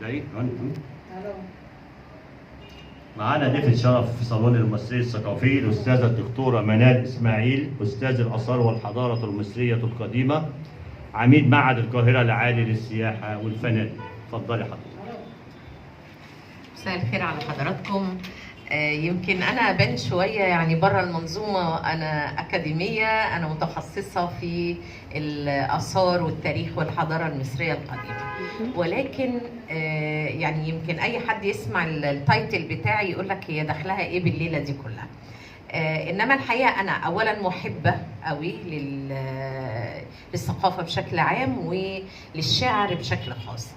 ابدأي. 1 2. معانا ضيفة شرف في صالون المصري الثقافي الأستاذة الدكتورة منال إسماعيل، أستاذ الآثار والحضارة المصرية القديمة، عميد معهد القاهرة العالي للسياحة والفنادق. اتفضلي حضرتك. مساء الخير على حضراتكم. يمكن أنا بان شوية يعني بره المنظومة، أنا أكاديمية، أنا متخصصة في الآثار والتاريخ والحضارة المصرية القديمة، ولكن يعني يمكن أي حد يسمع ال title بتاعي يقول لك هي دخلها إيه بالليلة دي كلها. إنما الحقيقة أنا أولا محبة قوي للثقافة بشكل عام وللشعر بشكل خاص.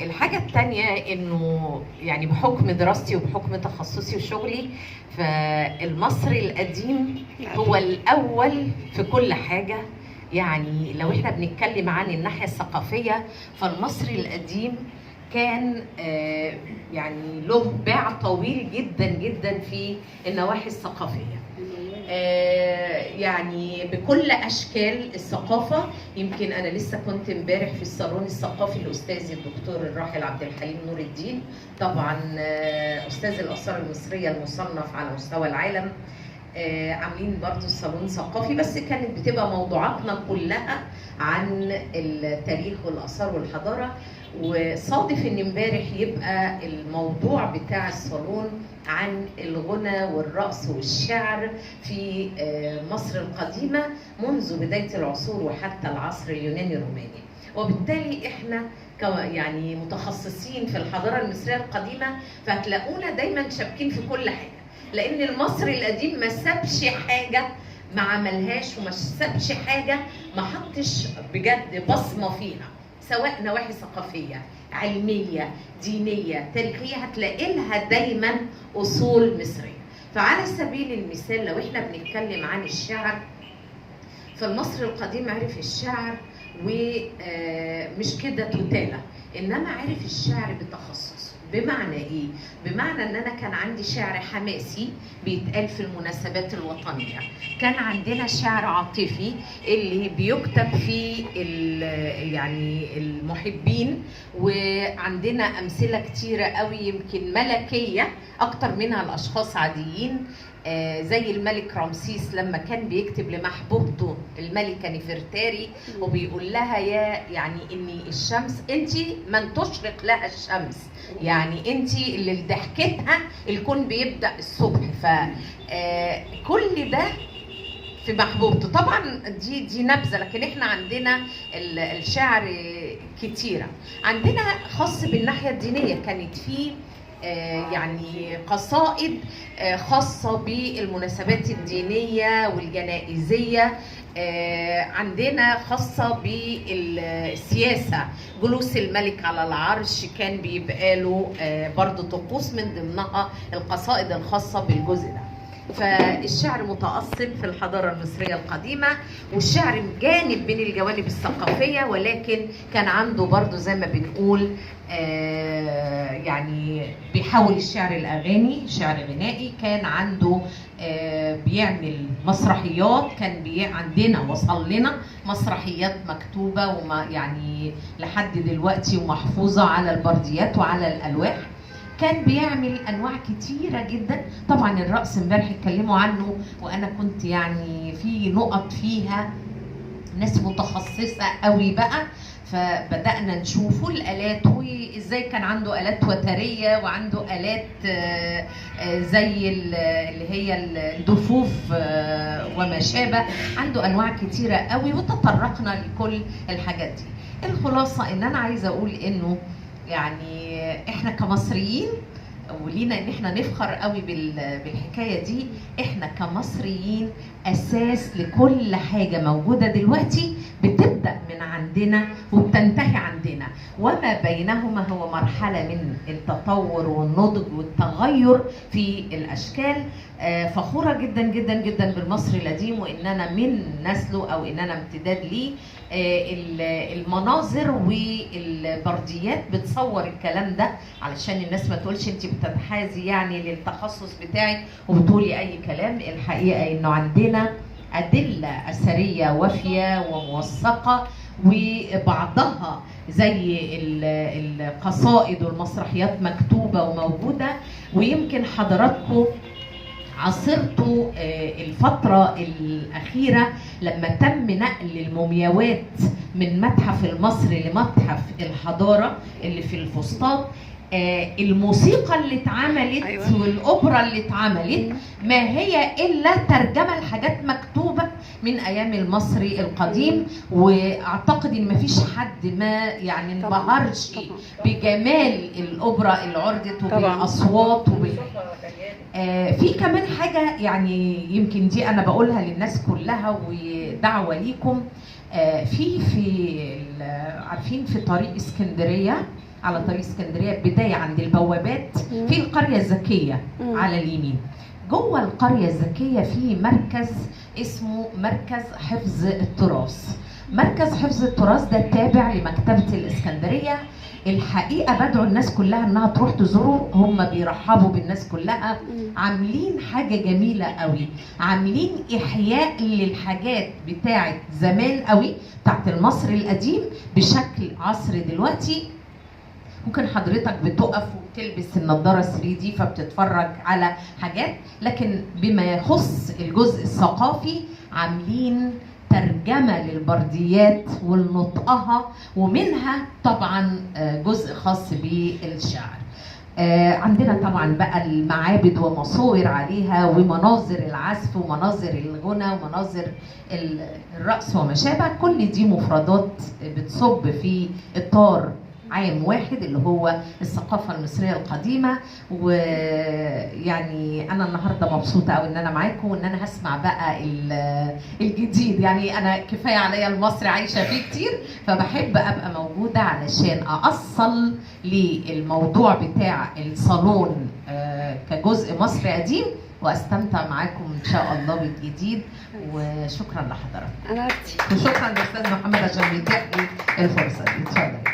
الحاجة التانية إنه يعني بحكم دراستي وبحكم تخصصي وشغلي، فالمصري القديم هو الأول في كل حاجة. يعني لو إحنا بنتكلم عن الناحية الثقافية، فالمصري القديم كان يعني له باع طويل جدا جدا في النواحي الثقافية، يعني بكل أشكال الثقافة. يمكن أنا لسه كنت امبارح في الصالون الثقافي الأستاذ الدكتور الراحل عبد الحليم نور الدين، طبعا أستاذ الآثار المصرية المصنف على مستوى العالم. عاملين برضو صالون ثقافي، بس كانت بتبقى موضوعاتنا كلها عن التاريخ والآثار والحضارة. وصادف ان امبارح يبقى الموضوع بتاع الصالون عن الغنى والرقص والشعر في مصر القديمة منذ بداية العصور وحتى العصر اليوناني الروماني. وبالتالي احنا يعني متخصصين في الحضارة المصرية القديمة، فهتلاقونا دايما شابكين في كل حاجة، لان المصري القديم ما سابش حاجة ما عملهاش، وما سابش حاجة ما حطش بجد بصمة فيها، سواء نواحي ثقافية، علمية، دينية، تاريخية، هتلاقي لها دايما أصول مصرية. فعلى سبيل المثال لو احنا بنتكلم عن الشعر، فالمصري القديم عرف الشعر ومش كده توتالة، إنما عرف الشعر بتخصصه. بمعنى إيه؟ بمعنى إن أنا كان عندي شعر حماسي بيتقال في المناسبات الوطنية، كان عندنا شعر عاطفي اللي بيكتب في يعني المحبين، وعندنا أمثلة كتيرة قوي يمكن ملكية أكتر منها الأشخاص عاديين، زي الملك رمسيس لما كان بيكتب لمحبوبته الملكة نفرتاري وبيقول لها يا يعني إن الشمس أنت من تشرق لها الشمس، يعني أنت اللي ضحكتها الكون بيبدأ الصبح. فكل ده في محبوبته. طبعا دي نبذة، لكن احنا عندنا الشعر كتيرة. عندنا خاص بالناحية الدينية كانت فيه يعني قصائد خاصة بالمناسبات الدينية والجنائزية، عندنا خاصة بالسياسة، جلوس الملك على العرش كان بيبقى له برضو طقوس، من ضمنها القصائد الخاصة بالجزء ده. فالشعر متأصل في الحضارة المصرية القديمة، والشعر جانب من الجوانب الثقافية، ولكن كان عنده برضو زي ما بنقول يعني بيحول الشعر الأغاني، شعر غنائي، كان عنده بيعمل مسرحيات، كان عندنا وصل لنا مسرحيات مكتوبة وما يعني لحد دلوقتي ومحفوظة على البرديات وعلى الألواح. كان بيعمل انواع كتيرة جدا. طبعا الرقص امبارح اتكلموا عنه، وانا كنت يعني في نقط فيها ناس متخصصة قوي بقى، فبدانا نشوفه الالات وازاي كان عنده الات وتريه، وعنده الات زي اللي هي الدفوف وما شابه، عنده انواع كتيرة قوي، وتطرقنا لكل الحاجات دي. الخلاصة ان انا عايزه اقول انه يعني احنا كمصريين ولينا ان احنا نفخر قوي بالحكاية دي. احنا كمصريين اساس لكل حاجة موجودة دلوقتي، بتبدا من عندنا وبتنتهي عندنا، وما بينهما هو مرحلة من التطور والنضج والتغير في الاشكال. فخورة جدا جدا جدا بالمصري القديم، وان انا من نسله او ان انا امتداد ليه. المناظر والبرديات بتصور الكلام ده علشان الناس ما تقولش انت بتتحازي يعني للتخصص بتاعك وبتقولي اي كلام. الحقيقة انه عندنا ادلة اثرية وافيه وموثقه، وبعضها زي القصائد والمسرحيات مكتوبة وموجودة. ويمكن حضراتكم عاصرتوا الفترة الأخيرة لما تم نقل المومياوات من متحف المصري لمتحف الحضارة اللي في الفسطاط. الموسيقى اللي اتعملت، أيوة. والأوبرا اللي اتعملت ما هي إلا ترجمة لحاجات مكتوبة من أيام المصري القديم. وأعتقد إن مفيش حد ما يعني انبهرش بجمال الأوبرا اللي عرضت وبالأصوات في كمان حاجة يعني يمكن دي أنا بقولها للناس كلها ودعوة ليكم. في عارفين في طريق اسكندرية، على طريق اسكندرية بداية عند البوابات في القرية الذكية على اليمين. جوه القرية الذكية في مركز اسمه مركز حفظ التراث. مركز حفظ التراث ده تابع لمكتبة الإسكندرية. الحقيقة بدعو الناس كلها انها تروح تزوره، هم بيرحبوا بالناس كلها. عاملين حاجة جميلة قوي، عاملين إحياء للحاجات بتاعت زمان قوي، بتاعت المصري القديم بشكل عصري دلوقتي. ممكن حضرتك بتقف وبتلبس النظارة 3D فبتتفرج على حاجات، لكن بما يخص الجزء الثقافي عاملين ترجمة للبرديات ولنطقها، ومنها طبعا جزء خاص بالشعر. عندنا طبعا بقى المعابد ومصور عليها ومناظر العزف ومناظر الغنى ومناظر الرقص وما شابه. كل دي مفردات بتصب في إطار عام واحد اللي هو الثقافة المصرية القديمة. ويعني أنا النهاردة مبسوطة أوي إن أنا معاكم وإن أنا هسمع بقى الجديد. يعني أنا كفاية عليا المصري عايشة فيه كتير، فبحب أبقى موجودة علشان أأصل للموضوع بتاع الصالون كجزء مصري قديم، واستمتع معاكم ان شاء الله بالجديد. وشكرا لحضراتكم. انا وشكرا للاستاذ محمد عشان بيتيح لي الفرصة دي. اتفضل.